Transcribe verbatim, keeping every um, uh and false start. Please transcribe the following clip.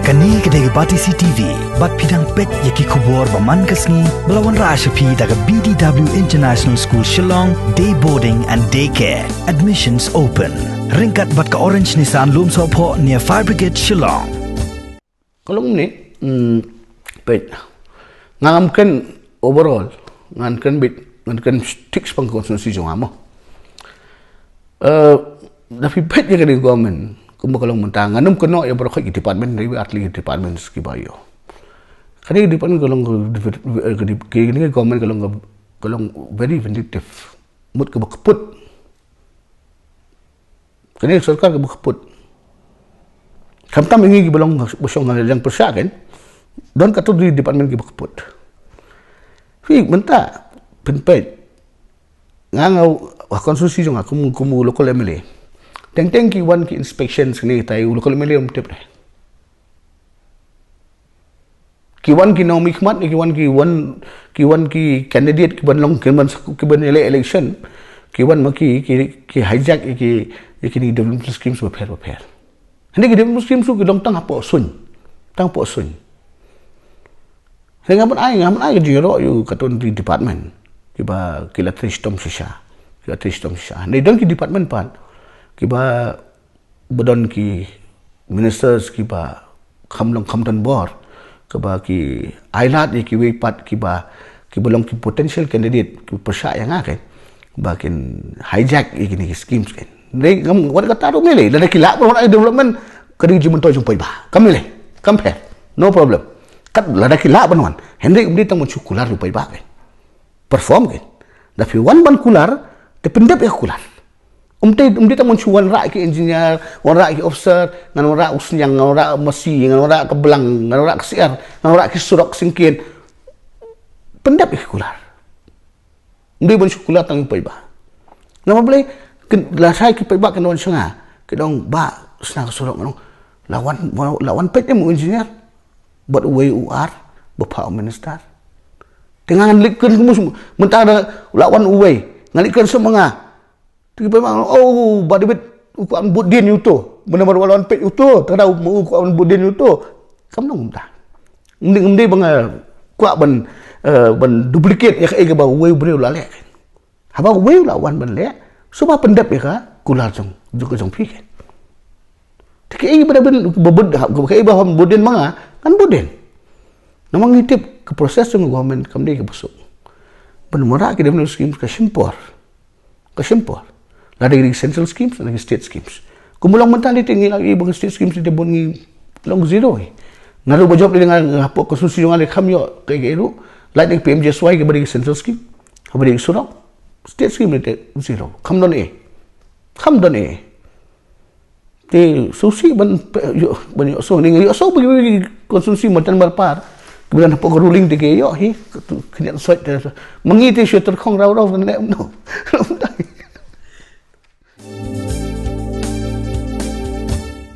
Kane ka dei ka Batesi T V, bad phi dang peit ïa ki khubor ba man ka sngi, ba la wanrah sha phi da ka B D W International School Shillong, Day Boarding and Day Care. Admissions open. Ryngkat bad ka Orange Nissan Lumsohphoh near Fire Brigade Shillong. Ka long ne, hmm, peit. Nga ngam kren overall, ngan kren bit, ngan kren tik shaphang constituency jong nga mo. Eh, da phi peit ïa kane ka government, kumba ka long mynta, ngan ym kynnoh ïa baroh ki department, da phi artylli ki departments kiba ïoh. Kane ka department ka long ka, ka, ka, kane ka government ka long ka, ka long very vindictive. Mut kaba kput. Kane ka sorkar kaba kput. Khamtam ïa ngi kiba long ba shong ha liang pyrshah kan. Don katto katne department kiba kput. Phi mynta pynpeit. Nga nga ha constituency jong nga kum, kum u local M L A. Teng teng ki wan ki inspections kine kita u local M L A um tip dei. Ki wan ki nongmihkhmat, ki wan ki wan, ki wan ki candidate, ki ban long, ki ban, ki ban ïaleh election, ki wan ma ki, ki, ki hijack ïa ki, ïa kine development schemes bapher bapher. Hynrei ki development schemes ki long tang hapoh suiñ, tang hapoh suiñ. Hynrei nga ban ai, nga ban ai ka jingïaroh ïa katto katne department kiba ki la trei shitom shisha, ki la trei shitom shisha. Hynrei don ki department pat kiba ba don ki ministers kiba kham long kham don bor, kiba ki ailad ïa kiwei pat kiba, kiba long ki potential candidate kiba pyrshah ïa nga kan, ba kin hijack ïa kine ki schemes kan. Hynrei ngam, wat kata ruh ym lei, lada ki lah ban wan ai development, ka dei ka jingmyntoi jong paidbah. Kam lei, kam pher, no problem. Kat lada ki lah ban wan, hynrei ym dei tang ban shu kular ïa u paidbah kan. Perform kan. Da phi wan ban kular, te pyndep ïa ka kular. Ym dei, ym dei tang ban shu wanrah ki engineer, wanrah ki officer, ngan wanrah u sniang, ngan wanrah masi, ngan wanrah ka blang, ngan wanrah ka syiar, ngan wanrah ki surok syngkien. Pyndep ïa ka kular. Ym dei ban shu kular tang ïa u paidbah. Namar balei, kin, lashai ki paidbah kin wan sha nga, ki ong ba shna ka surok, ngan ong, la wan, la wan peit em u engineer, bad uwei u ar, ba phah u minister. Te nga ngan leit kren kumno, mynta da la wan uwei, ngan leit kren sha ma nga. Te ki paidbah, oh, Bah David u kwah ban bud dien ïa uto. Mynta ba la wan peit uto, te da u kwah ban bud dien ïa uto. Kam long mynta. Ym dei, ym dei ba nga kwah ban, eh, ban duplicate ïa kaei kaba uwei u briew u la leh. Haba uwei u la wan ban leh, shuwa pyndep ïa ka kular jong, jong, jong phi kan. Te kaei ba da ban, ba bud, kaei ba hap bud dien ma nga, ngan bud dien. Namar ngi tip ka process jong ka government kam dei kaba suk. Ban wanrah ki development schemes ka shim por. Ka shim por. Lada ki dei ki central schemes, lada ki state schemes. Kumba long mynta te ngi la ïohi ba ki state schemes te bun ngi long zero hi. Nga ruh ba jop te nga, nga hapoh constituency jong nga te kham ïoh kaei kaei ruh. Lait na ki P M G S Y kiba dei ki central scheme. Haba dei ki surok. State scheme te zero. Kham don ei. Kham don ei. Te sngewsih ban pe-, ïoh, ban ïohsngew, ne ïohsngew ba ki constituency marjan marpar. Kiba don hapoh ka ruling te ki ïoh hi, khyndiat soi te. Ma ngi te shu tyrkhong raw raw ne, no.